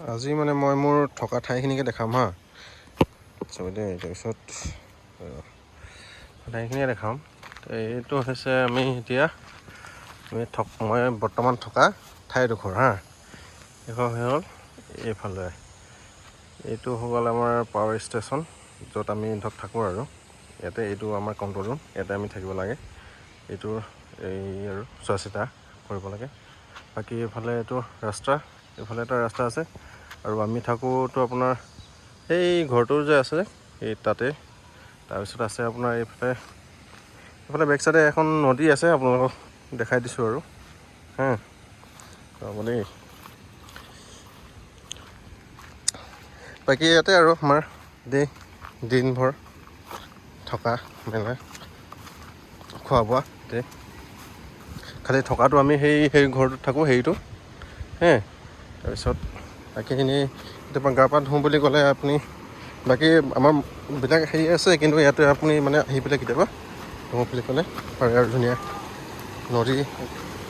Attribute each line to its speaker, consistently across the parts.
Speaker 1: আজি মানে মই মোৰ থকা ঠাইখিনিকে দেখাম। হা, চাব দেই। তাৰপিছত ঠাইখিনিয়ে দেখাম। এইটো হৈছে আমি এতিয়া আমি থক মই বৰ্তমান থকা ঠাইডোখৰ। হা, এইখন হৈ হ'ল এইফালে। এইটো হৈ গ'ল আমাৰ পাৱাৰ ষ্টেচন, য'ত আমি ধৰক থাকোঁ আৰু ইয়াতে এইটো আমাৰ কণ্ট্ৰল ৰুম, ইয়াতে আমি থাকিব লাগে। এইটো এই আৰু চোৱা চিতা কৰিব লাগে। বাকী এইফালে এইটো ৰাস্তা, এইফালে এটা ৰাস্তা আছে আৰু আমি থাকোঁতো আপোনাৰ সেই ঘৰটো যে আছে, এই তাতে। তাৰপিছত আছে আপোনাৰ এইফালে, এইফালে বেক চাইডে এখন নদী আছে, আপোনালোকক দেখাই দিছোঁ আৰু। হা, ৰ'ব দেই। বাকী ইয়াতে আৰু আমাৰ দেই দিনভৰ থকা মেলা, খোৱা বোৱা দেই। খালি থকাটো আমি সেই সেই ঘৰটোত থাকোঁ, হেৰিটো হে। তাৰপিছত বাকীখিনি কেতিয়াবা গা পা ধুওঁ বুলি ক'লে আপুনি, বাকী আমাৰ বিলাক হেৰি আছে, কিন্তু ইয়াতে আপুনি মানে আহি পেলাই কেতিয়াবা ধুওঁ বুলি ক'লে পাৰে আৰু। ধুনীয়া নদী,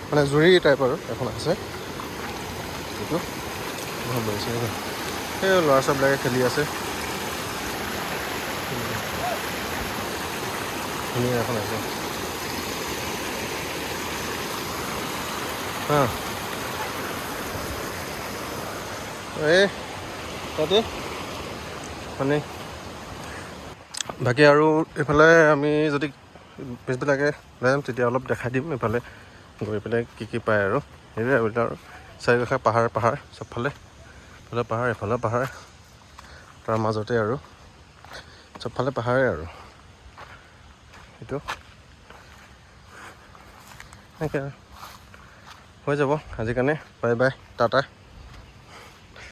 Speaker 1: মানে জুৰি টাইপ আৰু এখন আছে। এইটো ভাল লাগিছে। সেই ল'ৰা ছোৱালীবিলাকে খেলি আছে। ধুনীয়া এখন আছে। হা, এই তাতে মানে বাকী আৰু এইফালে আমি যদি পিছবিলাকে ওলাই যাম, তেতিয়া অলপ দেখাই দিম এইফালে গৈ পেলাই কি কি পায় আৰু। সেইটোৱে আৰু চাৰিওকাষে পাহাৰ পাহাৰ, চবফালে, এইফালে পাহাৰ, এইফালে পাহাৰ, তাৰ মাজতে আৰু চবফালে পাহাৰে আৰু। সেইটো এনেকৈ হৈ যাব আজিৰ কাৰণে। Bye bye, tata.